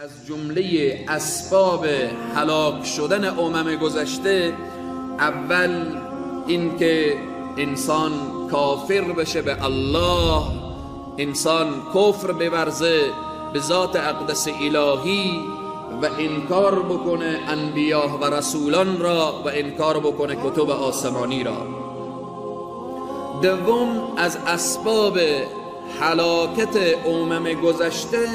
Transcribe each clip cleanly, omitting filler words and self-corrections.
Аз ҷумлаи асбоби ҳалок шудани умами гузашта аввал инки инсон кофир бشه به الله، инсон куфр биварзه به ذات اقدس الهی و انکار بکنه انبیا و رسولان را و انکار بکنه کتب آسمانی را. دوم از اسباب هلاکت امم گذشته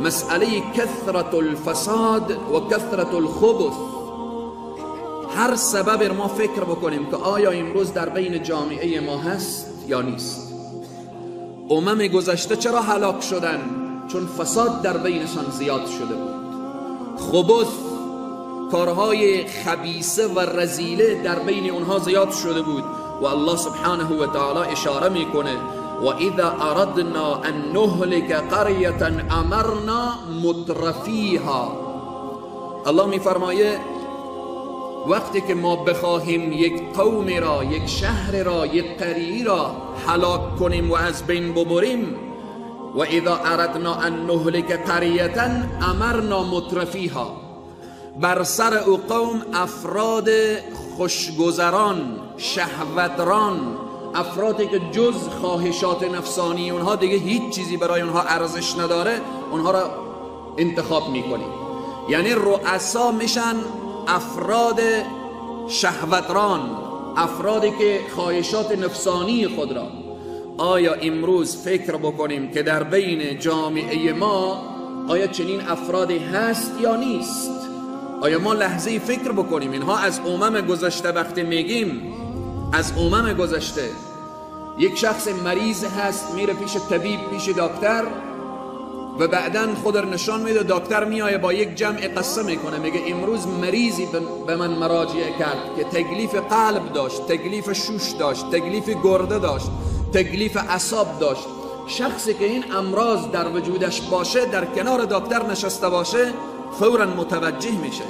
مسئله کثرت الفساد و کثرت الخبث. هر سبب ما فکر بکنیم که آیا امروز در بین جامعه ما هست یا نیست. امم گذشته چرا هلاک شدن؟ چون فساد در بینشان زیاد شده بود. خبث، کارهای خبیثه و رذیله در بین اونها زیاد شده بود و الله سبحانه و تعالی اشاره میکنه و اذا اردنا ان نهلك قرية امرنا مترفیها. الله میفرمایه وقتی که ما بخواهیم یک قوم را، یک شهر را، یک قریه را هلاک کنیم و از بین ببریم، و اذا اردنا ان نهلك قرية امرنا مترفیها، بر سر او قوم افراد خوشگذران، شهوتران، افرادی که جز خواهشات نفسانی اونها دیگه هیچ چیزی برای اونها ارزش نداره، اونها را انتخاب میکنیم. یعنی رؤسا میشن افراد شهوتران، افرادی که خواهشات نفسانی خود را. آیا امروز فکر بکنیم که در بین جامعه ما آیا چنین افرادی هست یا نیست؟ آیا ما لحظه فکر بکنیم اینها از امم گذشته؟ وقتی میگیم از امم گذشته، یک شخص مریض هست، میره پیش طبیب، پیش دکتر و بعداً خود رو نشان میده. دکتر میایه با یک جمع قصه میکنه، میگه امروز مریضی به من مراجعه کرد که تکلیف قلب داشت، تکلیف شوش داشت، تکلیف گرده داشت، تکلیف اعصاب داشت. شخصی که این امراض در وجودش باشه، در کنار دکتر نشسته باشه، فوراً متوجه میشه.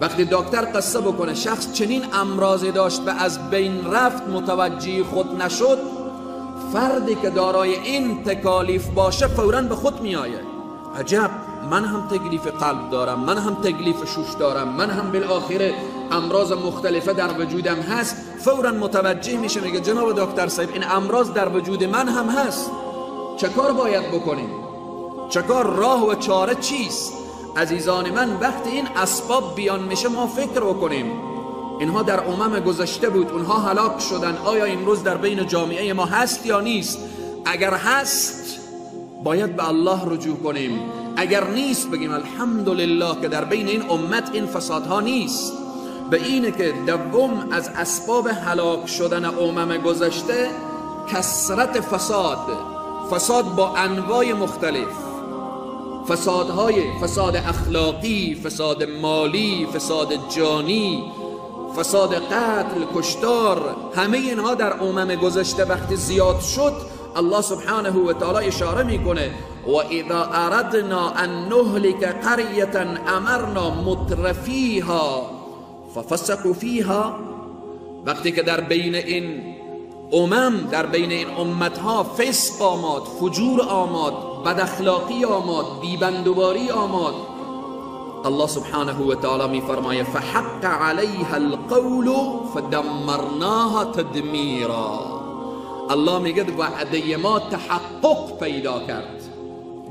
وقتی دکتر قصه بکنه شخص چنین امراضی داشت و از بین رفت، متوجه خود نشد، فردی که دارای این تکالیف باشه فوراً به خود میآید. عجب، من هم تکلیف قلب دارم، من هم تکلیف شوش دارم، من هم بالآخره امراض مختلفه در وجودم هست. فوراً متوجه میشه، میگه جناب دکتر صاحب این امراض در وجود من هم هست، چه کار باید بکنیم؟ چه کار، راه و چاره چیست؟ عزیزان من، وقتی این اسباب بیان میشه ما فکر بکنیم اینها در امم گذشته بود، اونها هلاک شدن، آیا امروز در بین جامعه ما هست یا نیست؟ اگر هست باید به الله رجوع کنیم، اگر نیست بگیم الحمدلله که در بین این امت این فسادها نیست. به اینه که دوم از اسباب هلاک شدن امم گذشته کثرت فساد، فساد با انواع مختلف، فسادهای فساد اخلاقی، فساد مالی، فساد جانی، فساد قتل، کشتار، همه اینها در امم گذشته وقتی زیاد شد، الله سبحانه و تعالی اشاره میکنه و اذا اردنا ان نهلك قرية امرنا مترفیها ففسقوا فیها. وقتی که در بین این امم، در بین این امتها فسق آمد، فجور آمد، بد اخلاقی آمد، بیبندوباری آمد، الله سبحانه و تعالی می فرمایه فحق علیها القول فدمرناها تدمیرا. الله میگه وعده ما تحقق پیدا کرد.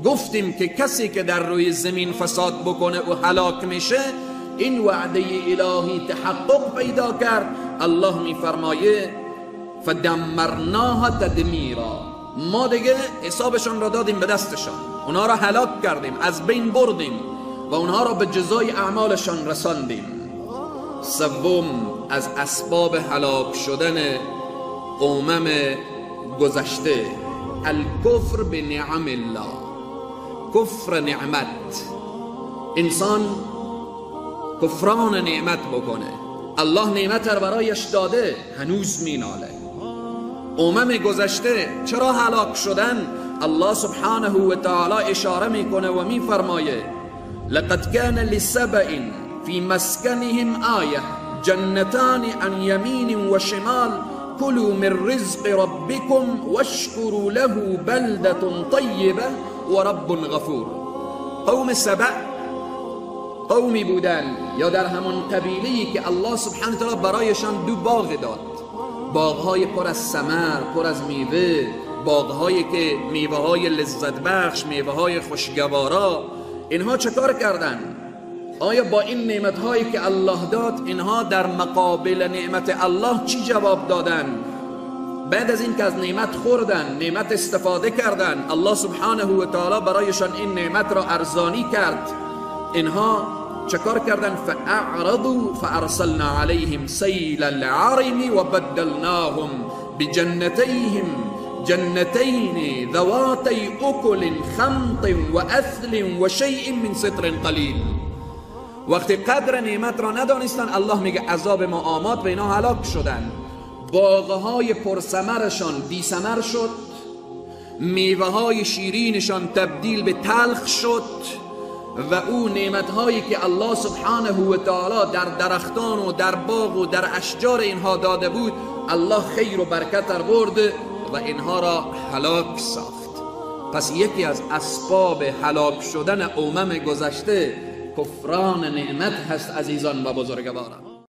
گفتیم که کسی که در روی زمین فساد بکنه و هلاک میشه، این وعده الهی تحقق پیدا کرد. الله می فرمایه فدمرناها تدمیرا، ما دیگه حسابشان را دادیم به دستشان، اونها را هلاک کردیم، از بین بردیم و اونها را به جزای اعمالشان رساندیم. سوم از اسباب هلاک شدن امم گذشته الکفر بنعم الله، کفر نعمت. انسان کفران نعمت بکنه، الله نعمت را برایش داده، هنوز میناله. امم گذشته چرا هلاک شدن؟ الله سبحانه و تعالی اشاره میکنه و میفرمایه لقد كان لسبأ في مسكنهم آية جنتان عن يمين وشمال كلوا من رزق ربكم واشكروا له بلدة طيبة ورب غفور. قوم سبأ قومی بودن یا در همون قبیله‌ای که الله سبحانه و تعالی برایشان دو باغ داد، باغهای پر از ثمر، پر از میوه، باغهایی که میوه‌های لذت بخش، میوه‌های خوشگوارا. اینها چه کار کردن؟ آیا با این نعمت‌هایی که الله داد اینها در مقابل نعمت الله چی جواب دادن؟ بعد از اینکه از نعمت خوردن، نعمت استفاده کردن، الله سبحانه و تعالی برایشان این نعمت را ارزانی کرد، اینها چکار کردن؟ فاعرضوا فارسلنا علیهم سیل العرم وبدلناهم بجنتیهم جنتین ذواتی اکل خمط واثل وشیء من سدر قلیل. وقتی قدر نعمت را ندانستن، الله میگه عذاب ما آمد و اینا هلاک شدن. باغهای پرثمرشان بی ثمر شد، میوه‌های شیرینشان تبدیل به تلخ شد و او نعمتهایی که الله سبحانه و تعالی در درختان و در باغ و در اشجار اینها داده بود، الله خیر و برکت برد و اینها را هلاک ساخت. پس یکی از اسباب هلاک شدن امم گذشته کفران نعمت هست عزیزان و بزرگواران.